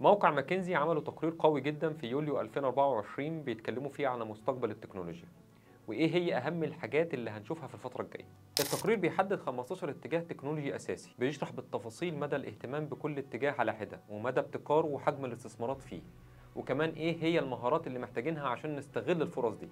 موقع ماكنزي عملوا تقرير قوي جدا في يوليو 2024 بيتكلموا فيه على مستقبل التكنولوجيا وايه هي اهم الحاجات اللي هنشوفها في الفترة الجاية. التقرير بيحدد 15 اتجاه تكنولوجي اساسي، بيشرح بالتفاصيل مدى الاهتمام بكل اتجاه على حده ومدى ابتكاره وحجم الاستثمارات فيه، وكمان ايه هي المهارات اللي محتاجينها عشان نستغل الفرص دي.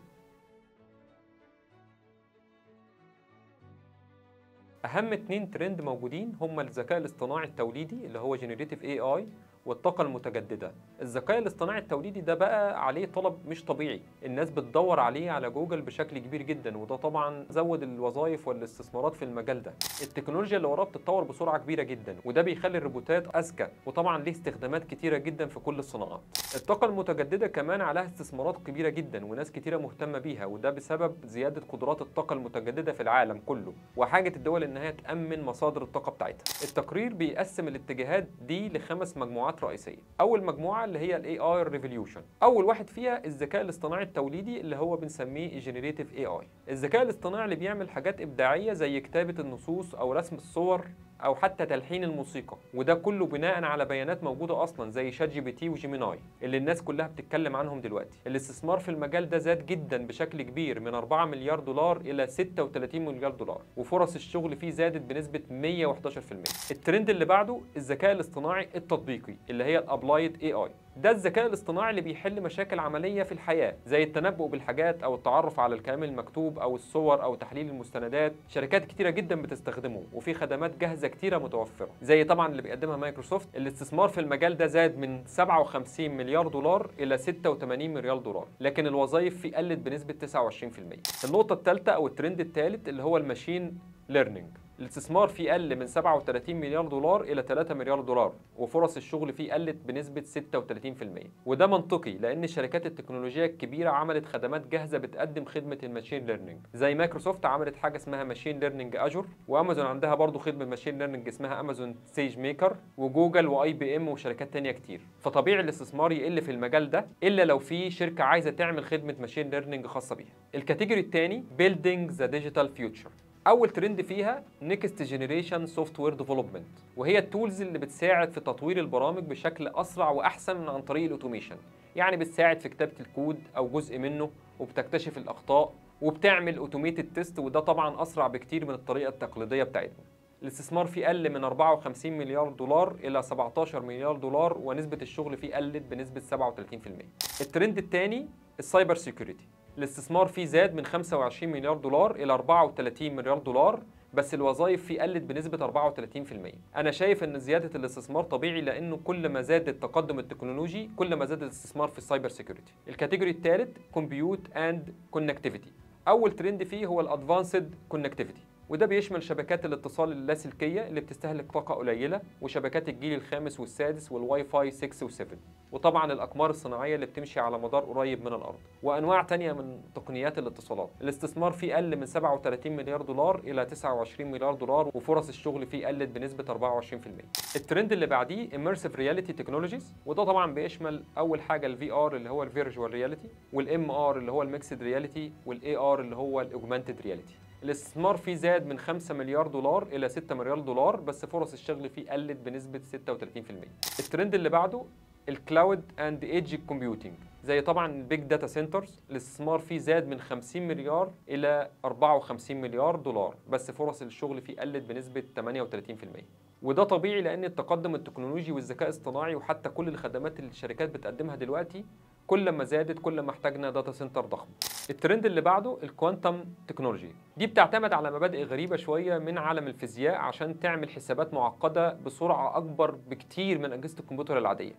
اهم 2 ترند موجودين هما الذكاء الاصطناعي التوليدي اللي هو generative AI والطاقة المتجددة. الذكاء الاصطناعي التوليدي ده بقى عليه طلب مش طبيعي، الناس بتدور عليه على جوجل بشكل كبير جدا، وده طبعا زود الوظائف والاستثمارات في المجال ده. التكنولوجيا اللي وراه بتتطور بسرعة كبيرة جدا، وده بيخلي الروبوتات أذكى، وطبعا ليه استخدامات كتيرة جدا في كل الصناعات. الطاقة المتجددة كمان عليها استثمارات كبيرة جدا وناس كتيرة مهتمة بيها، وده بسبب زيادة قدرات الطاقة المتجددة في العالم كله وحاجة الدول إنها تأمن مصادر الطاقة بتاعتها. التقرير بيقسم الاتجاهات دي لخمس مجموعات رئيسية. أول مجموعة اللي هي ال AI revolution، أول واحد فيها الذكاء الاصطناعي التوليدي اللي هو بنسميه generative AI. الذكاء الاصطناعي اللي بيعمل حاجات إبداعية زي كتابة النصوص أو رسم الصور أو حتى تلحين الموسيقى، وده كله بناء على بيانات موجودة أصلا زي ChatGPT و Gemini اللي الناس كلها بتتكلم عنهم دلوقتي. الاستثمار في المجال ده زاد جدا بشكل كبير من 4 مليار دولار إلى 36 مليار دولار، وفرص الشغل فيه زادت بنسبة 111%. الترند اللي بعده الذكاء الاصطناعي التطبيقي اللي هي ال applied AI. ده الذكاء الاصطناعي اللي بيحل مشاكل عملية في الحياة زي التنبؤ بالحاجات أو التعرف على الكلام المكتوب أو الصور أو تحليل المستندات. شركات كتيرة جدا بتستخدمه وفي خدمات جاهزة كتيرة متوفرة زي طبعا اللي بيقدمها مايكروسوفت. الاستثمار في المجال ده زاد من 57 مليار دولار إلى 86 مليار دولار، لكن الوظائف فيه قلت بنسبة 29%. النقطة الثالثة أو الترند الثالث اللي هو ال machine learning. الاستثمار فيه قل من 37 مليار دولار إلى 3 مليار دولار، وفرص الشغل فيه قلت بنسبة 36%، وده منطقي لأن الشركات التكنولوجية الكبيرة عملت خدمات جاهزة بتقدم خدمة ال machine learning، زي مايكروسوفت عملت حاجة اسمها machine learning Azure، وأمازون عندها برضو خدمة machine learning اسمها أمازون SageMaker، وجوجل و IBM وشركات تانية كتير. فطبيعي الاستثمار يقل في المجال ده إلا لو في شركة عايزة تعمل خدمة machine learning خاصة بيها. ال category الثاني building the digital future. أول ترند فيها next generation software development، وهي ال tools اللي بتساعد في تطوير البرامج بشكل أسرع وأحسن من عن طريق ال automation. يعني بتساعد في كتابة الكود أو جزء منه، وبتكتشف الأخطاء، وبتعمل automated test، وده طبعا أسرع بكتير من الطريقة التقليدية بتاعتنا. الاستثمار فيه قل من 54 مليار دولار إلى 17 مليار دولار، ونسبة الشغل فيه قلت بنسبة 37%. الترند الثاني ال cyber security. الاستثمار فيه زاد من 25 مليار دولار إلى 34 مليار دولار، بس الوظائف فيه قلت بنسبة 34%. أنا شايف إن زيادة الاستثمار طبيعي لأنه كل ما زاد التقدم التكنولوجي كل ما زاد الاستثمار في ال cyber security. ال category الثالث compute and connectivity. أول ترند فيه هو ال advanced connectivity، وده بيشمل شبكات الاتصال اللاسلكية اللي بتستهلك طاقة قليلة، وشبكات الجيل الخامس والسادس والواي فاي 6 و7، وطبعا الأقمار الصناعية اللي بتمشي على مدار قريب من الأرض، وأنواع تانية من تقنيات الاتصالات. الاستثمار فيه قل من 37 مليار دولار إلى 29 مليار دولار، وفرص الشغل فيه قلت بنسبة 24%. الترند اللي بعديه Immersive Reality Technologies، وده طبعا بيشمل أول حاجة ال VR اللي هو ال Virtual Reality، وال MR اللي هو ال Mixed Reality، وال AR اللي هو ال Augmented Reality. الاستثمار فيه زاد من 5 مليار دولار إلى 6 مليار دولار، بس فرص الشغل فيه قلت بنسبة 36%. الترند اللي بعده ال cloud and edge computing، زي طبعا ال big data centers. الاستثمار فيه زاد من 50 مليار إلى 54 مليار دولار، بس فرص الشغل فيه قلت بنسبة 38%. وده طبيعي لأن التقدم التكنولوجي والذكاء الاصطناعي وحتى كل الخدمات اللي الشركات بتقدمها دلوقتي كل ما زادت كل ما احتاجنا data center ضخم. الترند اللي بعده ال quantum technology. دي بتعتمد على مبادئ غريبة شوية من عالم الفيزياء عشان تعمل حسابات معقدة بسرعة أكبر بكتير من أجهزة الكمبيوتر العادية،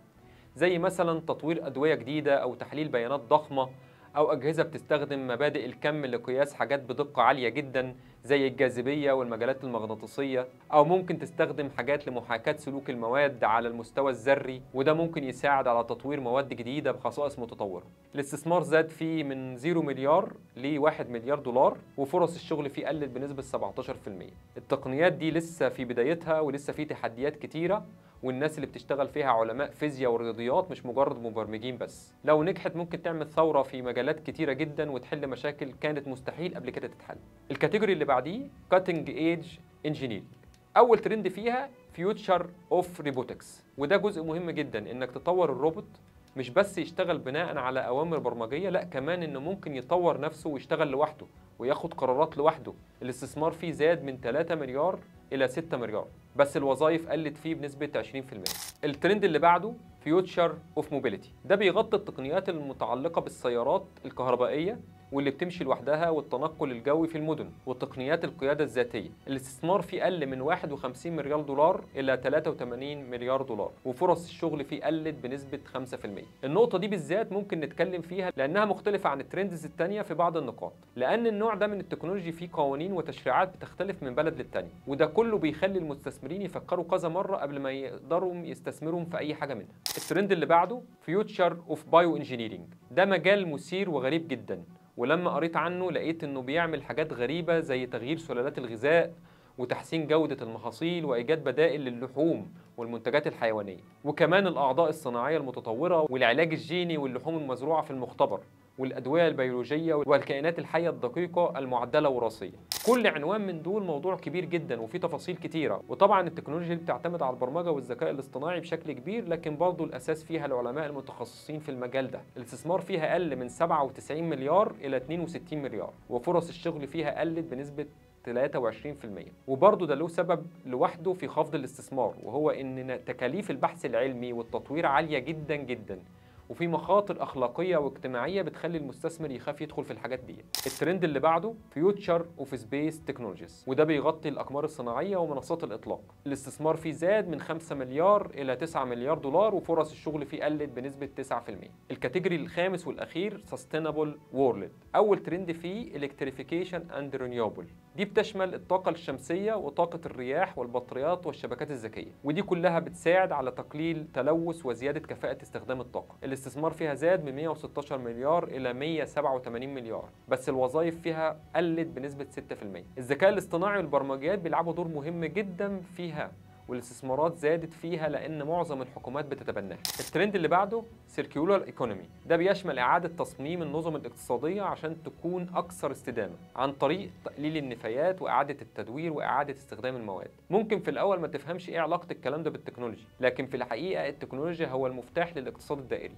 زي مثلا تطوير أدوية جديدة أو تحليل بيانات ضخمة، أو أجهزة بتستخدم مبادئ الكم لقياس حاجات بدقة عالية جدا زي الجاذبية والمجالات المغناطيسية، أو ممكن تستخدم حاجات لمحاكاة سلوك المواد على المستوى الذري، وده ممكن يساعد على تطوير مواد جديدة بخصائص متطورة. الاستثمار زاد فيه من 0 مليار ل 1 مليار دولار، وفرص الشغل فيه قلت بنسبة 17%. التقنيات دي لسه في بدايتها ولسه في تحديات كتيرة، والناس اللي بتشتغل فيها علماء فيزياء ورياضيات مش مجرد مبرمجين بس. لو نجحت ممكن تعمل ثورة في مجالات كتيرة جدا وتحل مشاكل كانت مستحيل قبل كده تتحل. ال category اللي بعديه cutting edge engineering. أول ترند فيها future of robotics، وده جزء مهم جدا، انك تطور الروبوت مش بس يشتغل بناء على اوامر برمجيه، لا كمان انه ممكن يطور نفسه ويشتغل لوحده وياخد قرارات لوحده. الاستثمار فيه زاد من 3 مليار الى 6 مليار، بس الوظائف قلت فيه بنسبة 20%. الترند اللي بعده future of mobility، ده بيغطي التقنيات المتعلقة بالسيارات الكهربائية واللي بتمشي لوحدها والتنقل الجوي في المدن وتقنيات القيادة الذاتية. الاستثمار فيه قل من 51 مليار دولار إلى 83 مليار دولار، وفرص الشغل فيه قلت بنسبة 5%. النقطة دي بالذات ممكن نتكلم فيها لأنها مختلفة عن ال trends التانية في بعض النقاط، لأن النوع ده من ال technology فيه قوانين وتشريعات بتختلف من بلد للتانية، وده كله بيخلي المستثمرين يفكروا كذا مرة قبل ما يقدروا يستثمروا في أي حاجة منها. الترند اللي بعده future of bioengineering، ده مجال مثير وغريب جدا، ولما قريت عنه لقيت انه بيعمل حاجات غريبة زي تغيير سلالات الغذاء وتحسين جودة المحاصيل وإيجاد بدائل للحوم والمنتجات الحيوانية، وكمان الأعضاء الصناعية المتطورة والعلاج الجيني واللحوم المزروعة في المختبر والأدوية البيولوجية والكائنات الحية الدقيقة المعدلة وراثيا. كل عنوان من دول موضوع كبير جدا وفيه تفاصيل كتيرة، وطبعا التكنولوجيا اللي بتعتمد على البرمجة والذكاء الاصطناعي بشكل كبير، لكن برضه الأساس فيها العلماء المتخصصين في المجال ده. الاستثمار فيها قل من 97 مليار إلى 62 مليار، وفرص الشغل فيها قلت بنسبة 23%. وبرضه ده له سبب لوحده في خفض الاستثمار، وهو إن تكاليف البحث العلمي والتطوير عالية جدا جدا، وفي مخاطر أخلاقية واجتماعية بتخلي المستثمر يخاف يدخل في الحاجات دي. الترند اللي بعده future of space technologies، وده بيغطي الأقمار الصناعية ومنصات الإطلاق. الاستثمار فيه زاد من 5 مليار إلى 9 مليار دولار، وفرص الشغل فيه قلت بنسبة 9%. ال category الخامس والأخير sustainable world، أول ترند فيه electrification and renewable، دي بتشمل الطاقة الشمسية وطاقة الرياح والبطاريات والشبكات الذكية، ودي كلها بتساعد على تقليل تلوث وزيادة كفاءة استخدام الطاقة. الاستثمار فيها زاد من 116 مليار إلى 187 مليار، بس الوظائف فيها قلت بنسبة 6%. الذكاء الاصطناعي والبرمجيات بيلعبوا دور مهم جدا فيها، والاستثمارات زادت فيها لأن معظم الحكومات بتتبناها. الترند اللي بعده circular economy، ده بيشمل إعادة تصميم النظم الاقتصادية عشان تكون أكثر استدامة عن طريق تقليل النفايات وإعادة التدوير وإعادة استخدام المواد. ممكن في الأول ما تفهمش إيه علاقة الكلام ده بال technology، لكن في الحقيقة التكنولوجيا هو المفتاح للاقتصاد الدائري،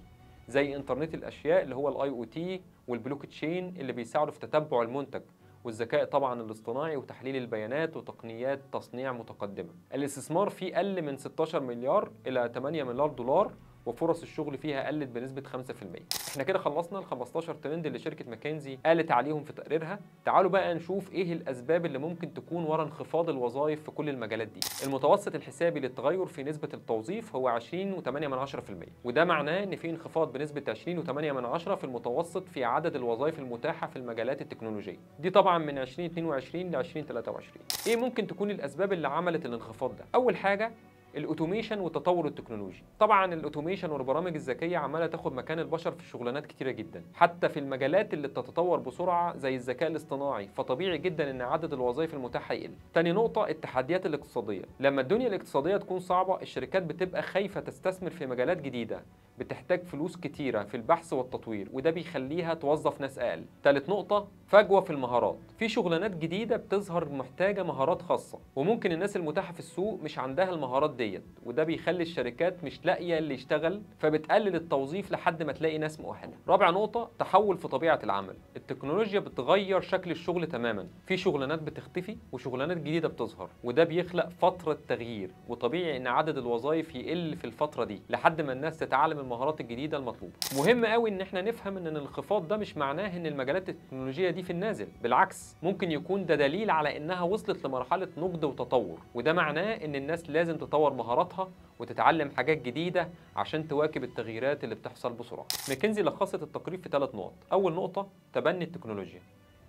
زي إنترنت الأشياء اللي هو ال IoT وال blockchain اللي بيساعدوا في تتبع المنتج، والذكاء طبعا الاصطناعي وتحليل البيانات وتقنيات تصنيع متقدمة. الاستثمار فيه قل من 16 مليار إلى 8 مليار دولار، وفرص الشغل فيها قلت بنسبة 5%. احنا كده خلصنا ال 15 ترند اللي شركة ماكنزي قالت عليهم في تقريرها. تعالوا بقى نشوف ايه الأسباب اللي ممكن تكون ورا انخفاض الوظائف في كل المجالات دي. المتوسط الحسابي للتغير في نسبة التوظيف هو 20.8%، وده معناه ان في انخفاض بنسبة 20.8 في المتوسط في عدد الوظائف المتاحة في المجالات التكنولوجية دي، طبعا من 2022 ل 2023. ايه ممكن تكون الأسباب اللي عملت الانخفاض ده؟ أول حاجة ال automation والتطور التكنولوجي. طبعا ال automation والبرامج الذكية عماله تاخد مكان البشر في شغلانات كتيرة جدا، حتى في المجالات اللي بتتطور بسرعة زي الذكاء الاصطناعي، فطبيعي جدا ان عدد الوظائف المتاحة يقل. تاني نقطة التحديات الاقتصادية. لما الدنيا الاقتصادية تكون صعبة الشركات بتبقى خايفة تستثمر في مجالات جديدة بتحتاج فلوس كتيرة في البحث والتطوير، وده بيخليها توظف ناس اقل. تالت نقطة فجوة في المهارات. في شغلانات جديدة بتظهر محتاجه مهارات خاصة، وممكن الناس المتاحة في السوق مش عندها المهارات ديت، وده بيخلي الشركات مش لاقيه اللي يشتغل، فبتقلل التوظيف لحد ما تلاقي ناس مؤهلة. رابع نقطة تحول في طبيعة العمل. التكنولوجيا بتغير شكل الشغل تماما، في شغلانات بتختفي وشغلانات جديدة بتظهر، وده بيخلق فترة تغيير، وطبيعي ان عدد الوظائف يقل في الفترة دي لحد ما الناس تتعلم المهارات الجديدة المطلوبة. مهم قوي ان احنا نفهم ان الانخفاض ده مش معناه ان المجالات التكنولوجية دي في النازل، بالعكس ممكن يكون ده دليل على انها وصلت لمرحلة نضج وتطور، وده معناه ان الناس لازم تطور مهاراتها وتتعلم حاجات جديدة عشان تواكب التغييرات اللي بتحصل بسرعة. ماكنزي لخصت التقرير في 3 نقط. أول نقطة تبني التكنولوجيا.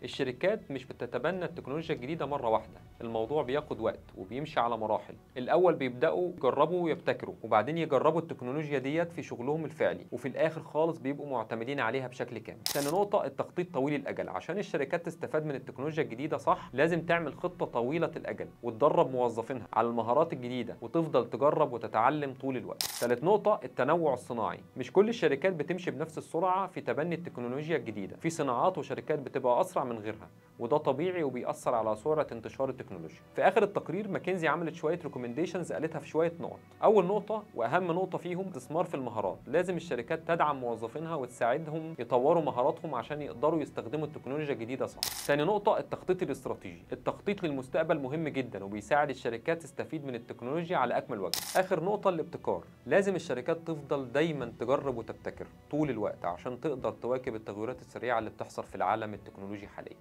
الشركات مش بتتبنى التكنولوجيا الجديدة مرة واحدة، الموضوع بياخد وقت وبيمشي على مراحل. الأول بيبدأوا يجربوا ويبتكروا، وبعدين يجربوا التكنولوجيا ديت في شغلهم الفعلي، وفي الآخر خالص بيبقوا معتمدين عليها بشكل كامل. ثاني نقطة التخطيط طويل الأجل. عشان الشركات تستفاد من التكنولوجيا الجديدة صح، لازم تعمل خطة طويلة الأجل وتدرب موظفينها على المهارات الجديدة وتفضل تجرب وتتعلم طول الوقت. ثالث نقطة التنوع الصناعي. مش كل الشركات بتمشي بنفس السرعة في تبني التكنولوجيا الجديدة، في صناعات وشركات بتبقى أسرع من من غيرها، وده طبيعي وبيأثر على سرعة انتشار التكنولوجيا. في آخر التقرير ماكنزي عملت شوية recommendations قالتها في شوية نقط. أول نقطة وأهم نقطة فيهم استثمار في المهارات، لازم الشركات تدعم موظفينها وتساعدهم يطوروا مهاراتهم عشان يقدروا يستخدموا التكنولوجيا الجديدة صح. ثاني نقطة التخطيط الاستراتيجي، التخطيط للمستقبل مهم جدا وبيساعد الشركات تستفيد من التكنولوجيا على أكمل وجه. آخر نقطة الابتكار، لازم الشركات تفضل دايما تجرب وتبتكر طول الوقت عشان تقدر تواكب التغيرات السريعة اللي بتحصل في العالم التكنولوجي حاليا.